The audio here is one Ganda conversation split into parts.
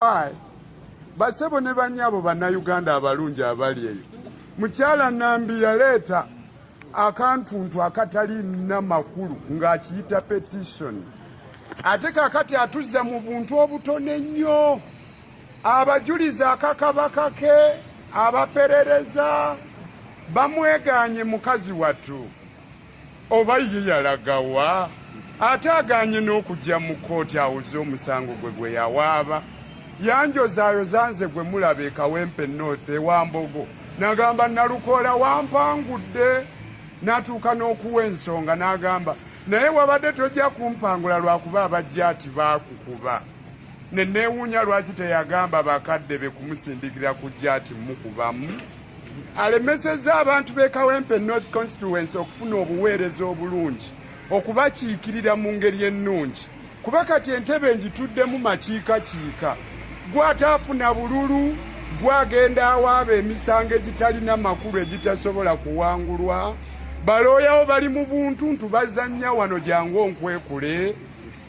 Why? Basebo ne bannyabo Bannayuganda abalungi abali eyo, mukyala Nambi yaleeta akantuntu akatalina makulu ng'akiyita petition, ate kakati atuzza mu buntu obutono ennyo. Abajulizi akakabaka ke abaperereza bamwegaanye mukazi wattu. Oba ye yalagawa ate aganye n'okujja mu kkooti awoze omusango gwe gwe yawaaba. Yanjozaayoza nze gwe mulaba e Kawempe North ewa Mbogo, nagamba Nalukoola wampangudde, n'atuuka n'okuwa ensonga n'agamba naye wabadde tojja kumpangula lwakuba abajja ati baakukuba. Ne neewuunya lwaki teyagamba bakadde be kumusindikira kujja ati mukubamu. Alemesezza abantu b'e Kawempe North Constituency okufuna obuweereza obulungi, okubakiikirira mu ngeri ennungi, kuba kati entebe ngituddemu makiikakiika. Gw'ataafuna bululu gw'agenda awaaba emisango egitalina makulu egitasobola kuwangulwa. Balooyawo bali mu buntuntu bazannya wano jangu onkwekule.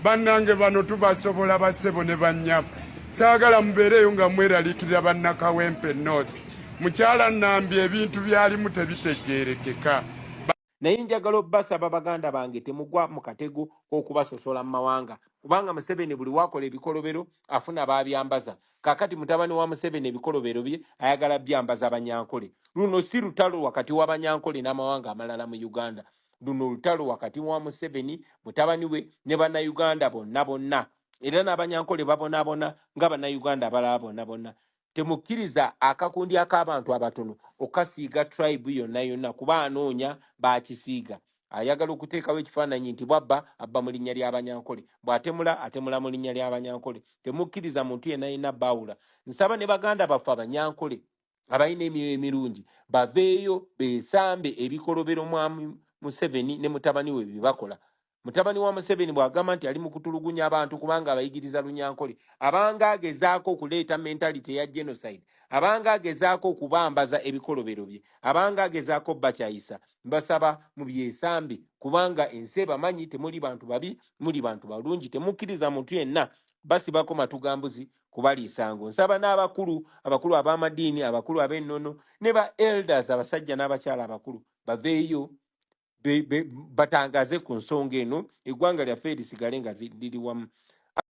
Bannange bano tubasobola bassebo ne bannyabo. Saagala mubeereeyo nga mweraliikirira bannakawempe North. Mukyala Nambi ebintu byalimu tebitegeerekeka. Naye njagala obbasaba baganda bange, temugwa mu katego k'okubasosola mu mawanga, kubanga Museveni buli wakola ebikolobero afuna baabyambaza. Kaakati mutabani wa Museveni ebikolobero bye ayagala byambaza Banyankole. Luno si lutalo wakati w'Abanyankole n'amawanga amalala mu Uganda. Luno lutalo wakati wa Museveni, mutabani we ne Bannayuganda bonna bonna. Era n'Abanyankole babonaabona nga Bannayuganda abalala bonna bonna. Temukkiriza akakundi ak'abantu abatono okukasiiga tribe yonna yonna, kuba anoonya baakisiiga. Ayagala okuteekawo ekifaananyi nti bw'abba abba mu linnya ly'Abanyankole, bw'atemula atemula mu linnya ly'Abanyankole. Temukkiriza muntu yenna yenna baawula. Nsaba ne baganda baffe Abanyankole abalina emyoyo emirungi baveeyo beesambe ebikolobero mwami Museveni ne mutabani we bye bakola. Mutabani wa Museveni bw'agamba nti ali mu kutulugunya abantu kubanga abayigiriza Lunyankole, abanga agezaako okuleeta mentality eya genocide, abanga agezaako okubambaza ebikolobero bye, abanga agezaako bakyayisa. Mbasaba mubyesambe, kubanga ensi ebamanyi, temuli bantu babi, muli bantu balungi. Temukkiriza muntu yenna basibako matu ga mbuzi kubaliisa ngo. Nsaba n'abakulu, abakulu ab'amadiini, abakulu ab'ennono ne ba elders, abasajja n'abakyala abakulu baveeyo batangaze ku nsonga eno, eggwanga lyaffe lisigale nga liri wamu.